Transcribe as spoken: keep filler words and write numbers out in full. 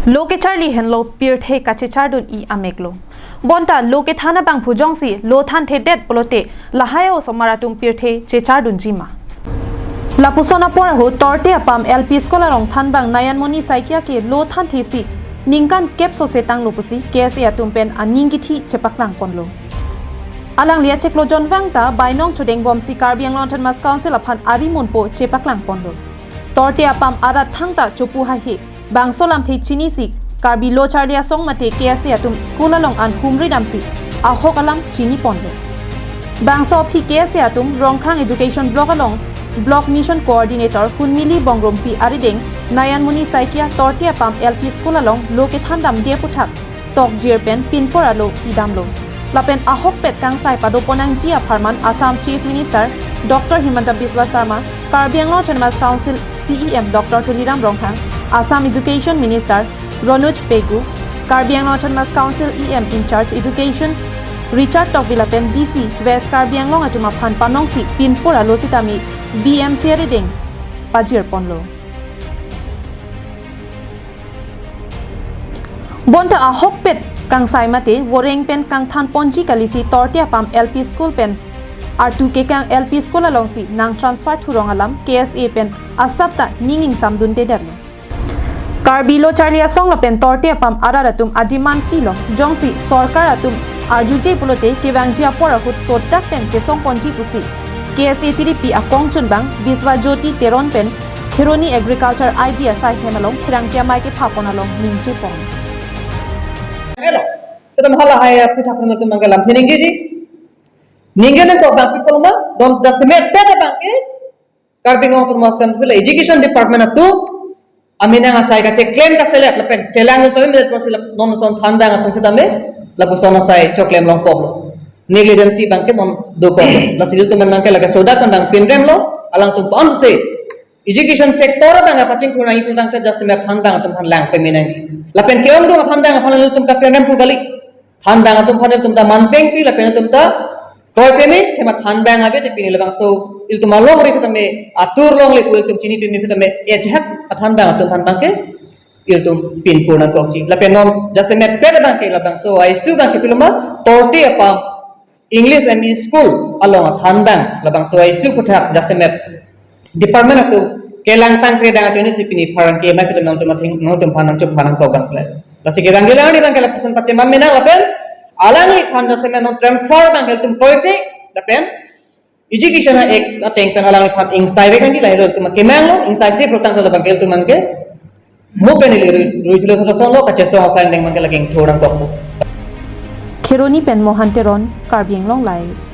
Lo kecharli henlo pirthe kachechardun-i ameklo. Bonta lo kethan abangphu jongsi lo thanthedet pulote lahai osomar atum pirthe chechardunji ma? Lapuson apor ahut Torte Apam L P School along thanbang Nayanmoni Saikia ke lo thanthesi ningkan kep sose tanglo pusi K S A atum pen aning kithi chepaklang ponlo. Alangli achiklo jonvang ta bainong chodengbomsi Karbi Anglong Autonomous Council aphan arimunpo chepaklang ponlo. Torte Apam arat thangta chopu haihe, bangso lamthe chinisi Karbi Lo Charli Asong mate K S A atum school along an humri damsi ahok alam chini ponlo. Bangso aphi K S A atum Rongkhang Education Block along Block Mission Coordinator Hunmili Bongrumpi arideng Nayanmoni Saikia Torte Apam L P School along lo kethan damde aputhak tokjir pen pinpur alo pidamlo. Lapen ahokpet kangsai padoponnangji apharman Assam Chief Minister Doctor Himanta Biswa Sarma, Karbi Anglong Autonomous Council C E M Doctor Tuliram Ronghang, Assam Education Minister Ronoj Pegu, Karbi Anglong Autonomous Council E M in charge Education Richard Tokbi lapen D C West Karbi Anglong atum aphan panongsi pinpur alo sitame B M C arideng pajir ponlo. Bonta ahokpet kangsai mate voreng pen kangthan ponji kalisi Torte Apam L P School pen artu kekang L P School alongsi nang transfer thurong alam K S A pen asap ta ning ingsamdundedetlo. Karbi Lo Charli Asong lapen Torte Apam arat atum ademand pilo, jongsi sorkar atum arjuje pulote kevangji apor ahut sodak pen chesong ponji pusi K S A tiripi akongchunbang Biswa Jyoti Teron pen Kheroni Agriculture I B asai hem along pherangke amei kepha pon along ningje pon. Hello. Sudah mahala hai aputhak atum abangke lamthe ningjeji. Ningje nangkok abangke puloma, don jasemet pen abangke Karbi Anglong Autonomous Council Education Department atum aminang asai kacheklem kaselet lapen chelang pen medet ponsi lap non son thandang atum sitame lapuson asai choklem longkoklo. Negligence abangke non dokoklo. Lasi ilitum abangke lake sodak thandang pinremlo, alangtum ponsi education sector abang apachingthur nangji pulotangte jasemet thandang atum aphan lang pemenang. Lapen ke-ongdung thandang aphan ilitum kapinrem pu kali. Thandang atum aphan ilitum ta manpengpi lapen ilitum ta kroi peme, athema thandang ave te pini labangso ilitum alongri sitame atur longle pu ilitum chini peme sitame ejak athandang atum aphan abangke ilitum pinpur nangkokji. Lapen non jasemet pen abangke labangso issue abangke puloma Torte Apam English M E School along athandang labangso issue aputhak jasemet department atum kelang tangkre dang atum si pini pherangke amei sitame nangtum atheng nangtum aphan nangchok aphan nangkok abang kle. Lasi kevangji alang abangke lapuson pachemam menang lapen alangliphan jasemet non transfer abangke ilitum kroipe lapen Education Act ateng pen alangliphan ingsaivek nangji lahelo ilitum kemanglo, ingsaisi pulotangte labangke ilitum abangke mo pen ili rui rui thulo thulo songlo kachesong asai deng abangke lake ingthur nangkokpo. Kheroni pen Mohan Teron, Karbi Anglong Live.